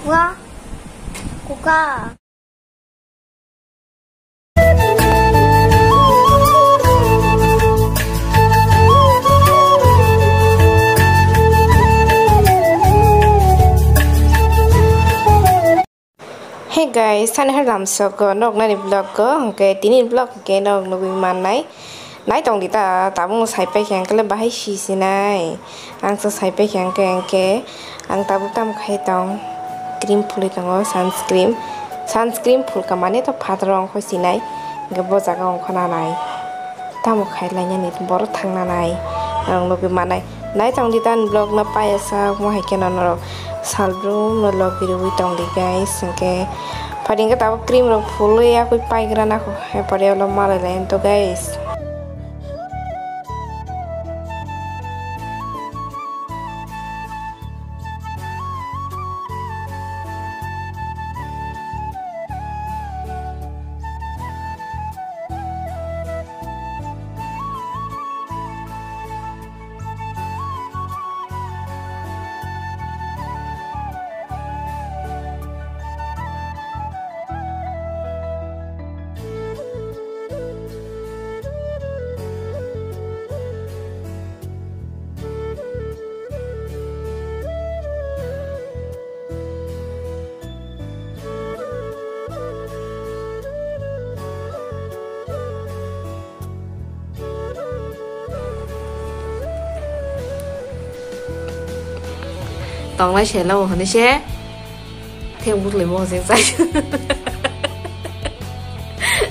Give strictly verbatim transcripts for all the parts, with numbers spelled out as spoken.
Kuka. Kuka. Hey guys, sani hai lamsok o nok nani vlog o, hwnkhe tini vlog hwnkhe nok nugwi mannai. Nai tong di ta, tabuk no sai paikha hwnkhe le bahai si sinai. Ang se sai paikha hwnkhe, hwnkhe ang tabuk tamo khai tong, cream phulwi tongo, sunscreen. Sunscreen phulka mane to phataro ongkhoi sinai, hwnkhe bo jaga ongkho nanai. Tamo khai lainani borok thang nanai, ang nugwi manai. Nai tong di ta ani vlog no paiya sa, mo hai kheno norok salbrum no logi rwui tong di guys, hwnkhe phaidi hwnkhe tabuk cream rok phulwi yakwi paigra nakho, hai pore ulo malai lai to guys. Tongnai selo hwnwi se theng bwsli moseng chai.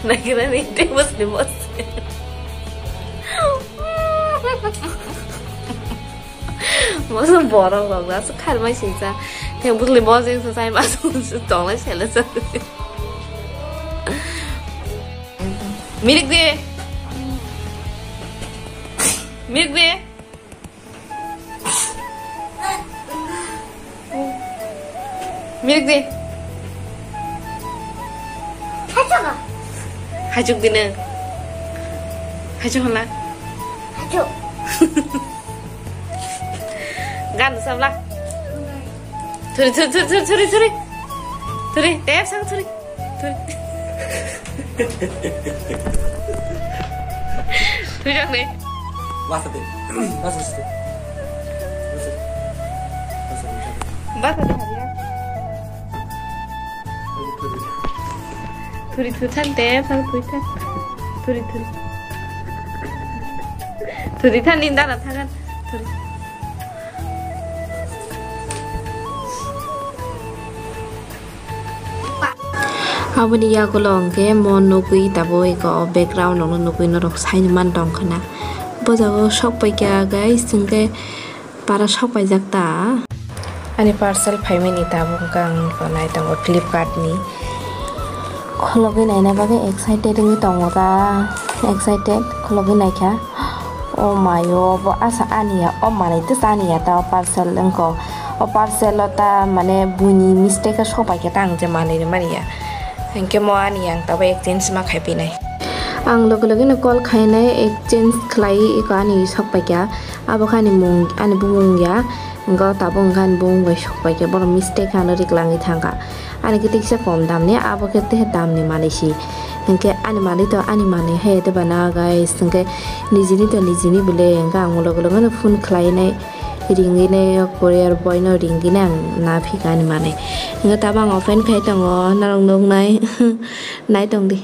Naikhe nani theng bwsli moseng. Mosong borok rok da su kharmai singsa. Theng bwsli moseng sa chai ma su tongnai selo sa. Mirik de. Mirik de. Mirik de. Haichuk de nang. Haichuk hala. Gan sabla. Thuri, thuri, thuri, thuri, thuri, thuri. Thuri, tep sang thuri. Thuri. Thuri jak de. Masa de. Masa de. Masa de. Masa de. Masa de. Thuri, thuri, thang, tep sang thuri thang. Thuri, thuri. Thuri thang, ninda na thangan. Thuri. Aboni yagulo hwnkhe mo nugwi tabuk eko background rokno nugwi norok saini man tong khna. Bo jaga o sok paikha guys, hwnkhe para sok paijak ta. Ani parcel phaimani tabuk hwnkhe ang eko nai tongo Flipkart ni. Khologwi naina bagwi excited wngwi tongo ta, excited khologwi naikha. O mayo, bo asa aniya, o manwi tesa aniya ta, o parcel wngkho. O parcel o ta, mane, buini mistake o sok paikha ta, ang je manwi rwmaniya. Hinkhe mo aniya ang tabo exchange ma khai pinai. Ang loge loge no call khainai, exchange khlai eko ani sok paikha. Abo khe ani mung, ani bumung ya. Hingke o tabuk hingke ani bumung bai sok paikha, borok mistake ano riklangwi thangkha. Ani khe tiksa kom damni, abo khe tehe damni manwi si. Hingke ani manwi to ani manwi hai de bana guys, hingke nijini to nijini bwle, hingke ang loge loge no phone khlainai, ringwi nai o courier boy no ringwi nai ang na phika ani manwi. Hingke tabuk ang open khai tongo, norok nuknai, nai tongdi.